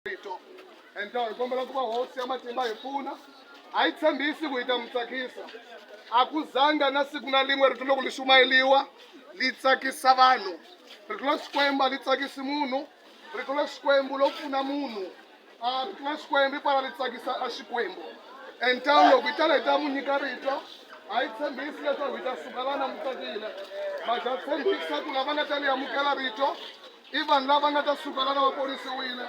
Rito endla hi kombela ku va hosi ya matimba hi pfuna a yi tshembisi ku yi ta mi tsakisa a ku zanga na siku na lin'we rito loko li xumayeliwa li tsakisa vanhu rito la xikwembu a li tsakisi munhu rito la xikwembu lo pfuna munhu a rito la xikwembu i pala li tsakisa a xikwembu entawuni loko hi tala hi ta mu nyika rito a yi tshembisi leswaku hi ta suka lana mu tsakile ma tshembisa ku lava nga ta li amukela rito I vanhu lava nga ta suka lana va ponisiwile,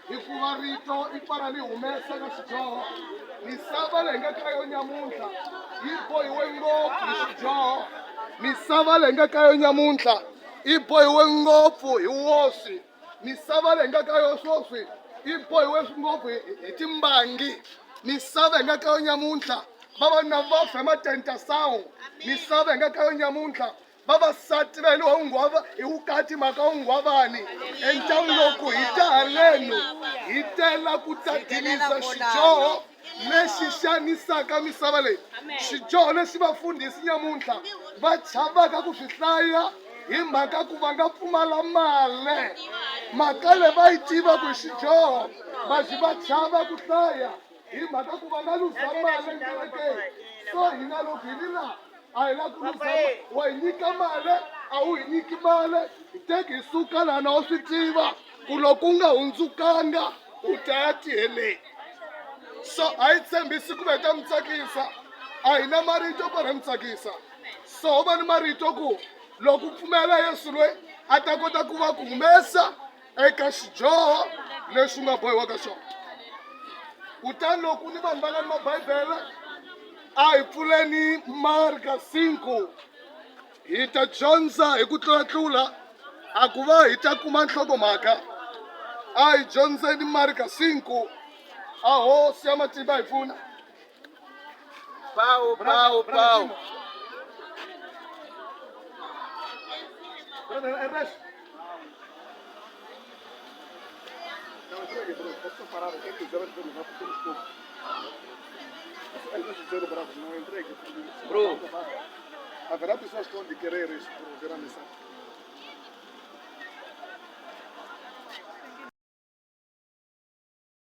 hikuva rito i fana li humesa ka xidyoho. Misava leyi nga ka yo nyamuntlha yi bohiwe ngopfu hi xidyoho. Misava leyi nga ka yo nyamuntlha yi bohiwe ngopfu hi woswi. Misava leyi nga ka yo swoswi yi bohiwe ngopfu hi timbangi. Misava yi nga ka yo nyamuntlha vavanuna va fa hi matentasawu. Misava yi nga ka yo nyamuntlha Vavasati va heliwa unghwava hi vukati mhaka unghwavani entawuni loko hi ta haleno hi tela ku ta diliza xidyoho lexi xanisaka misava leyi xidyoho lexi vafundhisi nyamuntlha va chavaka ku swi hlaya hi mhaka ku va nga pfumala male mhaka leyi va yi tiva ku hi xidyoho vazi va chava ku hlaya hi mhaka ku va nga luza mali enkerekeni so hina loko hi ri laha a hi la ku luza wa hi nyika mali a wu hi nyiki mali hi teki hi suka laha na wa swi tiva ku loko u nga hundzukanga u ta ya tiheleni so a yi tshembisi ku va hi ta mi tsakisa a hi na marito ku ri mi tsakisa so ho va ni marito ku loko u pfumela yesu loyi a ta kota ku va ku humesa eka xidyoho lexi u nga bohiwa ka xona kutani loko ni vanhu va nga ni mabibele a hi pfuleni Marka 5 hi ta dyondza hi ku tlulatlula a ku va hi ta kuma nhlokomhaka a hi dyondzeni Marka 5 a hosi ya matimba hi pfuna Pau, pau, pau. Brother Ernesto. Não, entregue, bro. Posso parar? Quem quiser vai perguntar porque eu estou. Não entregue. Bro. Haverá pessoas que vão de querer isso, ver a mensagem.